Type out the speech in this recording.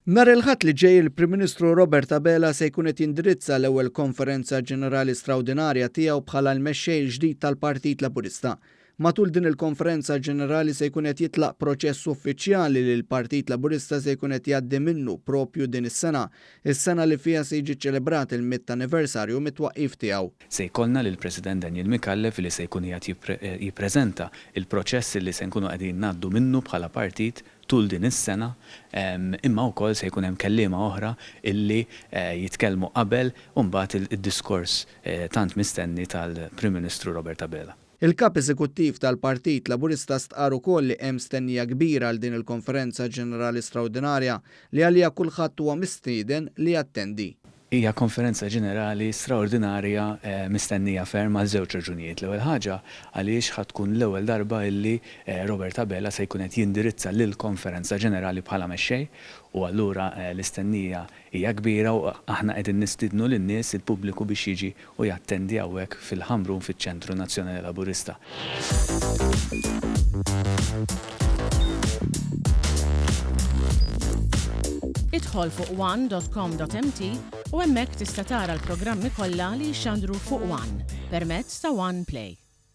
Nhar il-Ħadd li ġej il-Prim Ministru Robert Abela se jkun qed jindirizza l-ewwel Konferenza Ġenerali Straordinarja tiegħu bħala l-Mexxej il-ġdid tal-Partit Laburista. Matul din il-Konferenza Ġenerali se jkun qed jitlaq proċess uffiċjali li l-Partit Laburista se jkun qed jgħaddi minnu proprju din is-sena, is-sena li fiha se jiġi ċċelebrat il-mitt anniversarju mit-twaqqif tiegħu. Se jkollna lill-President Daniel Micallef li se jkun qiegħed jippreżenta l-proċess li se nkunu qegħdin ngħaddu minnu bħala partit tul din is-sena, imma wkoll se jkun hemm kelliema oħra illi jitkellmu qabel u mbagħad id-diskors tant mistenni tal-Prim Ministru Robert Abela. Il-Kap Eżekuttiv tal-Partit Laburista stqarr ukoll li hemm stennija kbira għal din il-Konferenza Ġenerali Straordinarja li għaliha kulħadd huwa mistieden li jattendi. Hija Konferenza Ġenerali Straordinarja mistennija ferm għal żewġ raġunijiet. L-ewwel ħaġa għaliex ħa tkun l-ewwel darba illi Robert Abela se jkun qed jindirizza lill-Konferenza Ġenerali bħala Mexxej u allura l-istennija Hija kbira u aħna qegħdin nistiednu lin-nies, il-pubbliku biex jiġi u jattendi hawnhekk fil-Ħamrun fiċ-Ċentru Nazzjonali Laburista. Idħol fuq one dot com dot mt u hemmhekk tista' tara l-programmi kollha li jixxandru fuq one permezz ta' One Play.